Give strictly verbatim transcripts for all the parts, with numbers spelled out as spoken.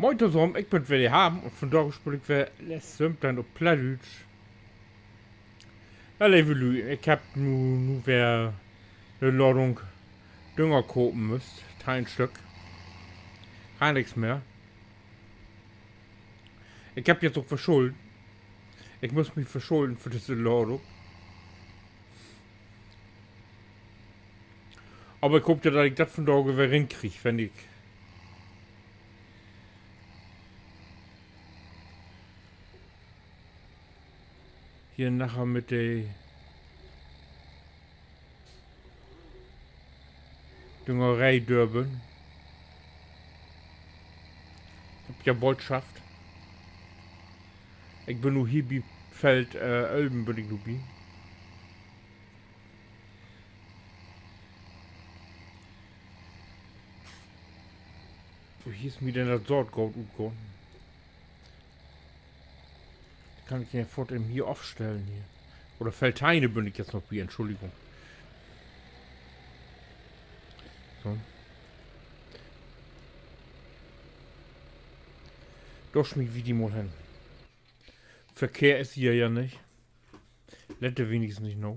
Moin tosamen, ik bün weer de Harm un vandaag speel ik weer Let's Swim Done op Plattdüütsch. Ja, leve Lüüd, ik hebb nu, nu weer 'ne Ladung Dünger kopen müsst. Teihn Stück. Gor nix mehr. Ik hebb jetzt ok verschullen. Ik muss mi verschullen för disse Ladung. Aver ik hoop ja, dat ik dat vandaag weer rinkrieg, wenn ik hier naher mit de Düngeree dör bün. Hebb ja bold schafft. Ik bün nu hier bi Feld, äh, ölven bün ik nu bi. Wo, hier is mi denn dat Saatgoot utgahn. Kann ik den foorts even hier ofstellen hier. Oder Feld teihn bün ik jetzt noch bi, Entschuldigung. So. Dor smiet wi de mal hen. Verkehr is hier ja nich. Lett wenigstens nich na.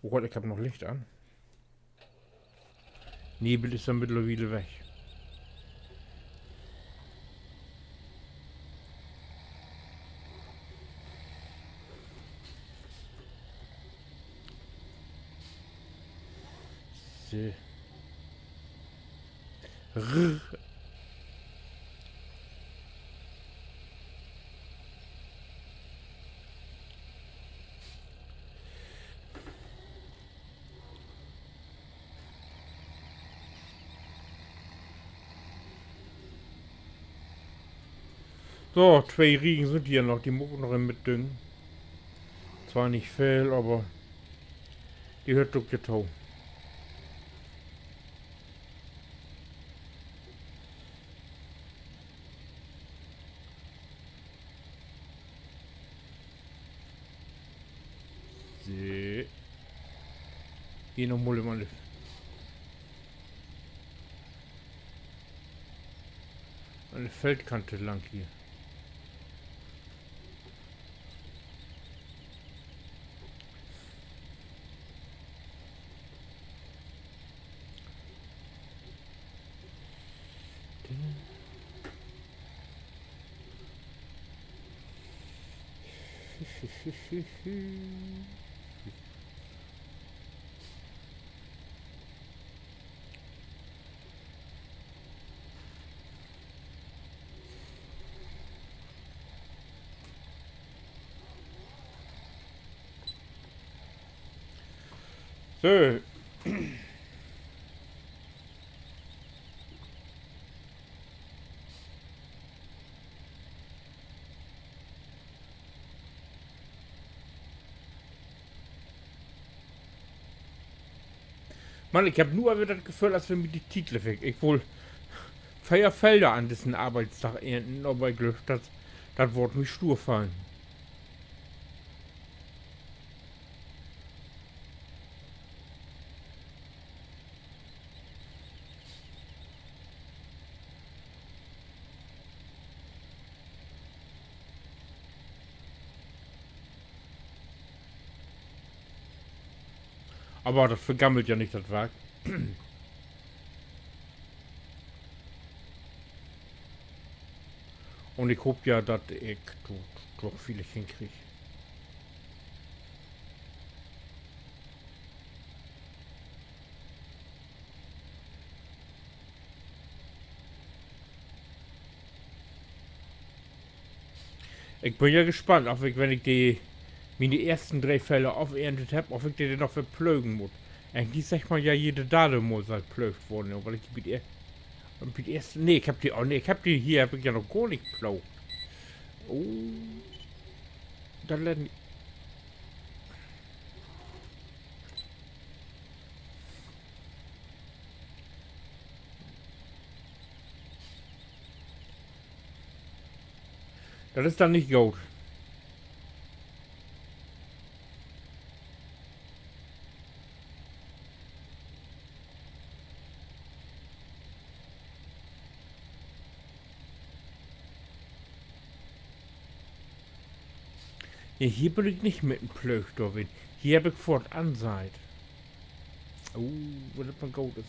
Oh Gott, ik hebb noch Licht an. Nebel is ja mittlerwiel weg. So. R- So, twee Riegen sünd hier noch, de mutt ik noch even mitdüngen. Zwar nich veel, aver de höört ok dorto. So. Hier noch mal an de, an de Feldkant lang hier. So. Man, ik hebb nu al weer dat Geföhl, as wenn mi de Tiet weg is. Ik wull veer Felder an dissen Arbeitsdag eernten, aver ik glööv, dat, dat warrt mi stuur fallen. Aver dat vergammelt ja nich, dat Wark. Un ik hoop ja, dat ik dat doch villicht henkrieg. Ik bün ja gespannt, of ik, wenn ik de, miene eersten dree Felder oferntet hebb, of ik de denn noch verplögen mutt. Egentlich seggt man ja, jede darde Maal sall plöögt worrn, wiel ik bi 't eer-, bi 't eerste, nee, ik hebb de, oh nee, ik hebb de, hier hebb ik ja noch gor nich plöögt. Oh, dat lett mi Dat is denn nich goot. Nee, hier bün ik nich mit en Plöög dor ween. Hier heff ik foort anseiht. Oh, wat dat man goot is.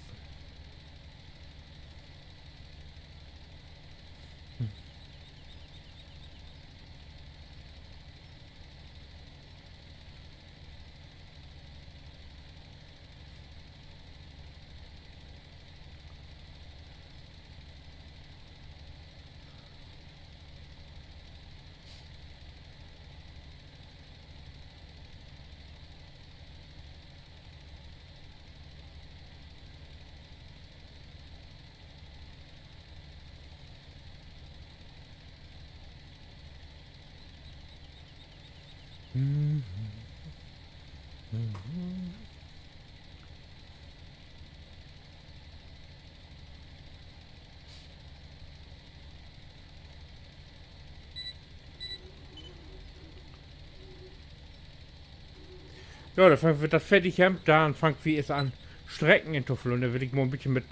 Ja, denn fangt wi dat fertig hebbt, denn fangt wi eerst an, Strecken intofüllen. Denn will ik mal en bietje mit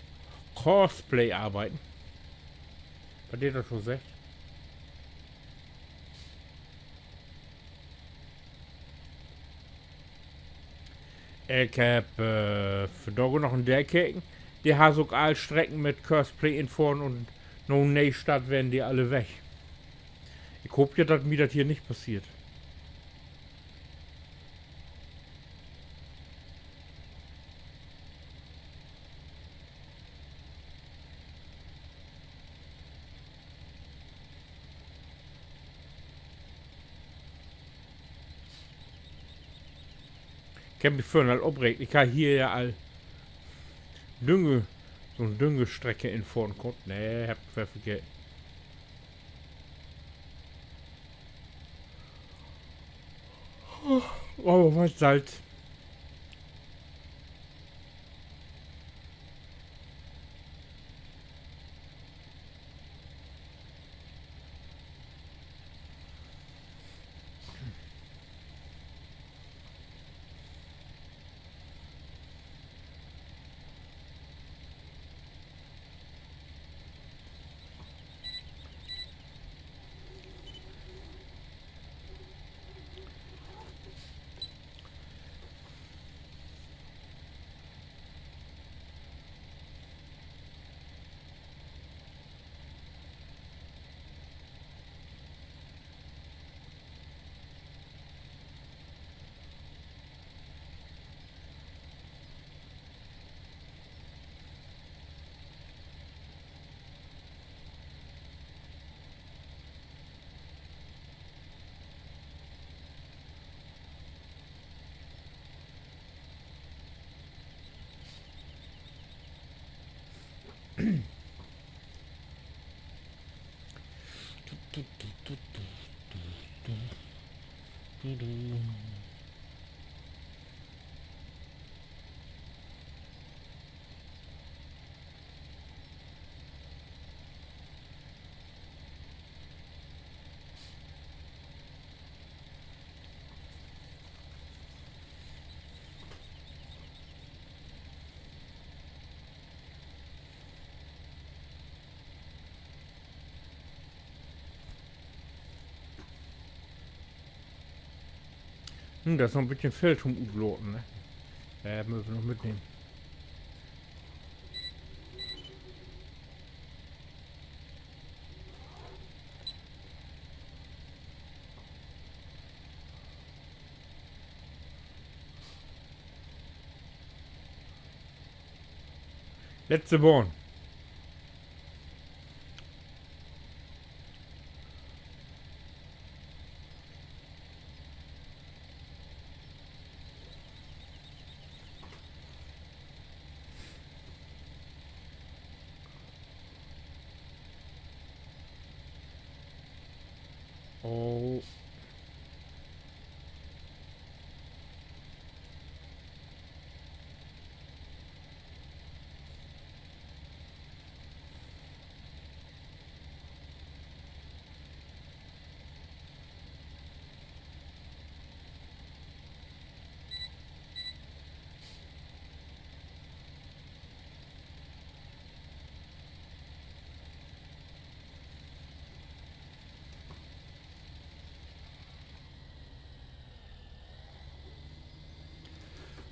Courseplay arbeiden. Wat de dat so seggt. Ik hebb, äh, vandaag noch en Deer keken. De harr ok all Strecken mit Courseplay infohren un na Neestart weren de alle weg. Ik hoop ja, dat mi dat hier nich passeert. Ik heff mi vörhen al opreegt. Ik harr hier ja al Dünge-, so'n Düngestrecke infohren kunnt. Nee, hebb ik weer vergeten. Aver wat sall's. Hm, dat is noch en bietje veel to'n Utlaten, ne? Ja, mööt wi noch mitnehmen. Letzte Bahn. Oh.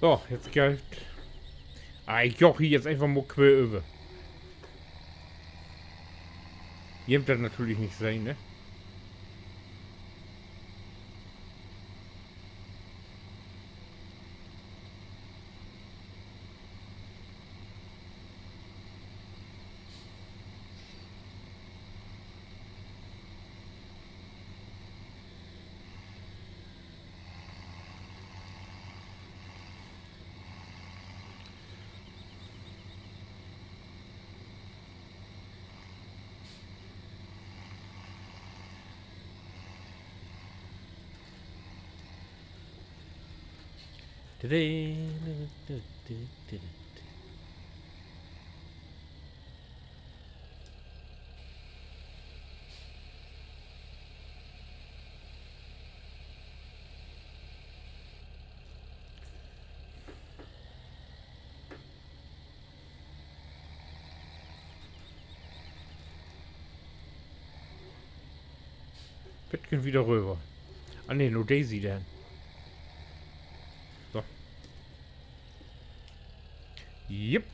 So, jetzt geiht. Ah, ik jogg hier jetzt eenfach mal quer över. Ji hebbt dat natürlich nich sehn, ne? Beten wieder röver. Ah, nee, nu de Siet hen. So. Jep.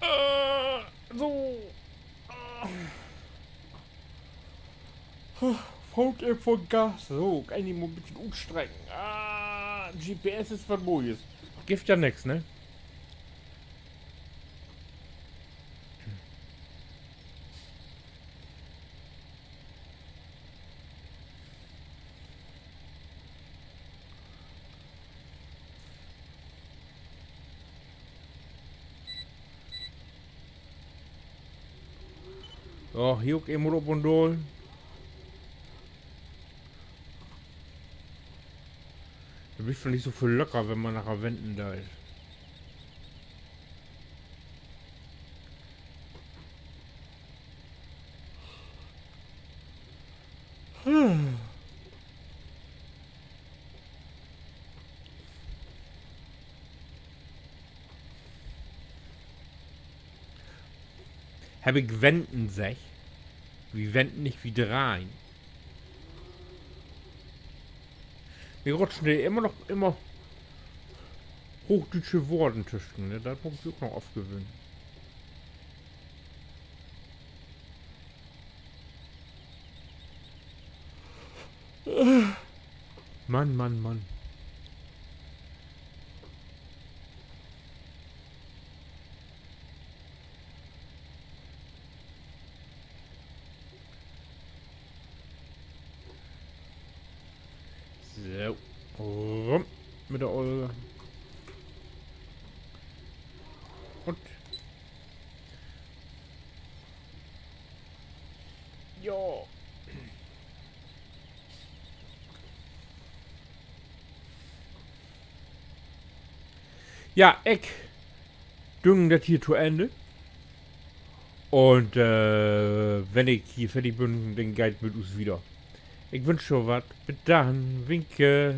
Äh, so. Foot even vör Gas. So, kann ik mal en beten utstrecken. Ah, G P S is wat Moies. Gifft ja nix, ne? So, hier ok eenmal op un daal. Dat blifft doch nich so veel locker, wenn man naher wenden deit. Heff ik wenden seggt? Wi wenden nich, wi dreihen. Mi rutschen dor immer noch, immer hoochdüütsche Woorden tüsken, ne? Dat mutt ik mi ok noch afgewöhnen. Mann, Mann, Mann. So. Rüm mit de Olle. Un. Ja. Ja, ik düng dat hier to Enn. Un, äh, wenn ik hier fardig bün, denn geiht 't mit us wieder. Ik wünsch jo wat. Bit dann. Winke.